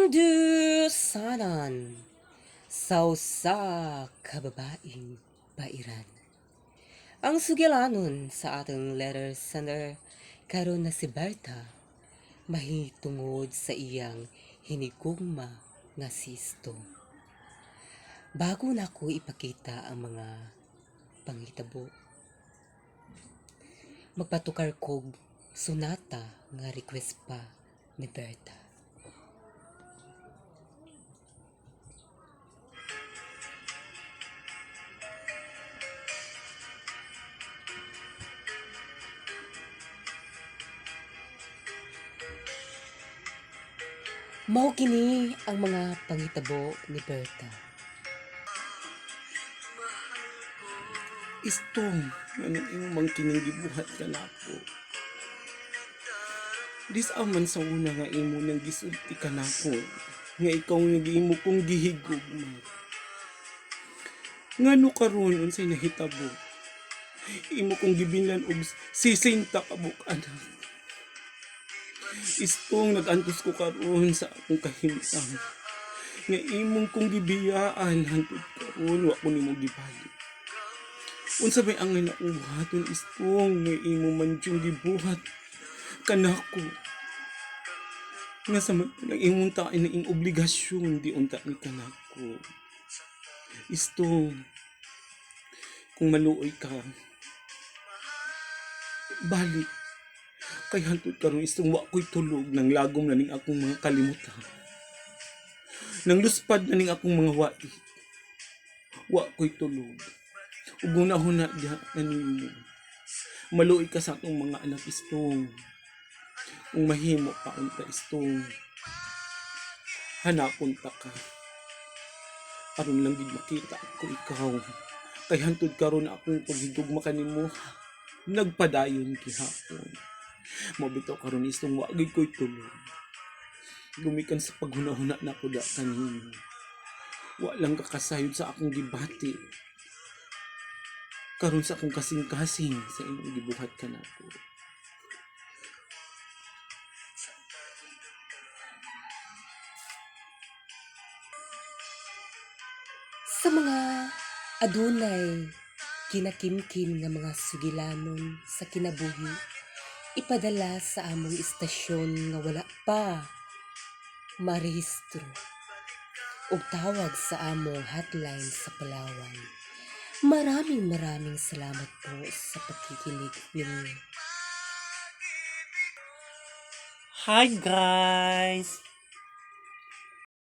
Kandusanan sa usa ka babaeng bairan. Ang sugilanon sa atong letter sender karon na si Berta mahitungod sa iyang hinigugma nga si Isto. Bago nako ipakita ang mga panghitabo, magpatukar kog sonata nga request pa ni Berta. Mao kini ang mga panghitabo ni Berta. Istong, anong imo mang kining gibuhat kanako? Dis man sa una nga imo nang gisulti kanako, nga ikaw nga giimo kong gihigugma. Ngano karon unsay nahitabo? Imo kong gibinlan og 60 ka buok anak. Istong nag-antos ko karon sa akong kahimtang. Nga imong kong gibiyaan hantod karon wa ko nimo gibalik. Unsa may angay na akong buhaton istong nga imo man jung gibuhat kanako. Nga sa man lang imong tain na ing obligasyon di unta ni kanako. Istong, kung maluoy ka, balik. Kay hantod karon istong wa ko'y tulog nang lagom na ning akong mga kalimutan. Nang luspad na ning akong mga wait. Wa ko'y tulog. Ug huna-huna diha kanimo. Maluoy ka sa atong mga anak istong. Kung mahimo pa unta istong. Hanapon ta ka. Aron lang gid makita ko ikaw. Kay hantod karon akong paghigugma kanimo. Nagpadayon gihapon. Mao bitaw karon istong wa gid ko'y tulog. Gumikan sa paghuna-huna nako da kanimo. Wa lang kakasayod sa akong gibati. Karon sa akong kasing-kasing sa imong gibuhat kanako. Sa mga adunay kinakimkim nga mga sugilanon sa kinabuhi, ipadala sa among istasyon nga wala pa marehistro ug tawag sa among hotline sa Palawan. Maraming maraming salamat po sa pakikinig ninyo. Hi guys!